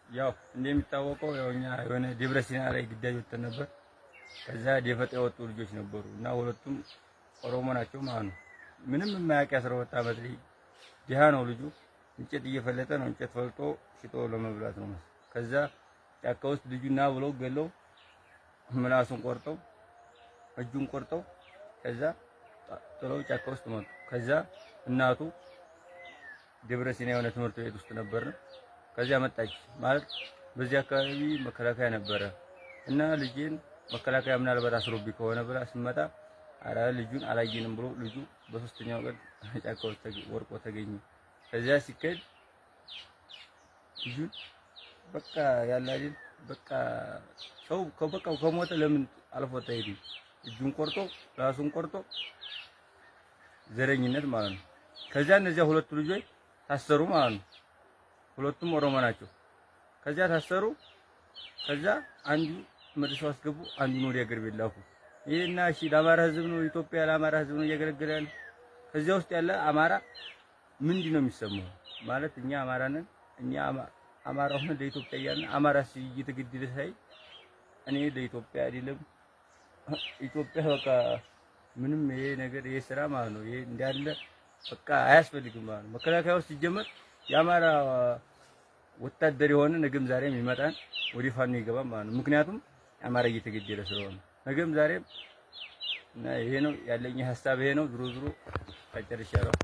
ያው እንደሚታወቀው ያው እኛ የሆነ ደብረ ሲና ላይ ግዳጅ ወጥተን ነበር። ከዛ ደፈጣ የወጡ ልጆች ነበሩ እና ሁለቱም ኦሮሞ ናቸው ማለት ነው። ምንም የማያውቅ 12 ዓመት ልጅ ድሃ ነው ልጁ። እንጨት እየፈለጠ ነው፣ እንጨት ፈልጦ ሽጦ ለመብላት ነው። ከዛ ጫካ ውስጥ ልጁና ብለው ገለው ምላሱን ቆርጠው እጁን ቆርጠው ከዛ ጥለው ጫካ ውስጥ መጡ። ከዛ እናቱ ደብረ ሲና የሆነ ትምህርት ቤት ውስጥ ነበር። ከዚያ መጣች ማለት በዚህ አካባቢ መከላከያ ነበረ እና ልጄን መከላከያ ምናልባት አስሮብኝ ከሆነ ብላ ስመጣ አረ ልጁን አላየንም ብሎ ልጁ በሶስተኛው ቀን ጫካ ውስጥ ወርቆ ተገኘ። ከዚያ ሲከድ ልጁን በቃ ያለ አይደል በቃ ሰው በቃ ከሞተ ለምን አልፎ ተሄድ? እጁን ቆርጦ ራሱን ቆርጦ ዘረኝነት ማለት ነው። ከዚያ እነዚያ ሁለቱ ልጆች ታሰሩ ማለት ነው። ሁለቱም ኦሮሞ ናቸው። ከዚያ ታሰሩ። ከዛ አንዱ መልሰው አስገቡ፣ አንዱን ወደ አገር ቤት ላኩ። ይሄና እሺ ለአማራ ህዝብ ነው ኢትዮጵያ ለአማራ ህዝብ ነው እያገለገለ ያለ። ከዚያ ውስጥ ያለ አማራ ምንድን ነው የሚሰማው? ማለት እኛ አማራ ነን፣ እኛ አማራ ሆነን ለኢትዮጵያ እያልን አማራ እየተገደለ ሳይ እኔ ለኢትዮጵያ አይደለም ኢትዮጵያ በቃ ምንም ይሄ ነገር ይሄ ስራ ማለት ነው ይሄ እንዳለ በቃ አያስፈልግም ማለት ነው። መከላከያ ውስጥ ሲጀመር የአማራ ወታደር የሆነ ነገም ዛሬም ይመጣል ወደ ፋኖ ይገባል ማለት ነው። ምክንያቱም አማራ እየተገደለ ስለሆነ ነገም ዛሬም እና ይሄ ነው ያለኝ ሀሳብ ይሄ ነው። ዝሮ ዝሮ ተጨርሻለሁ።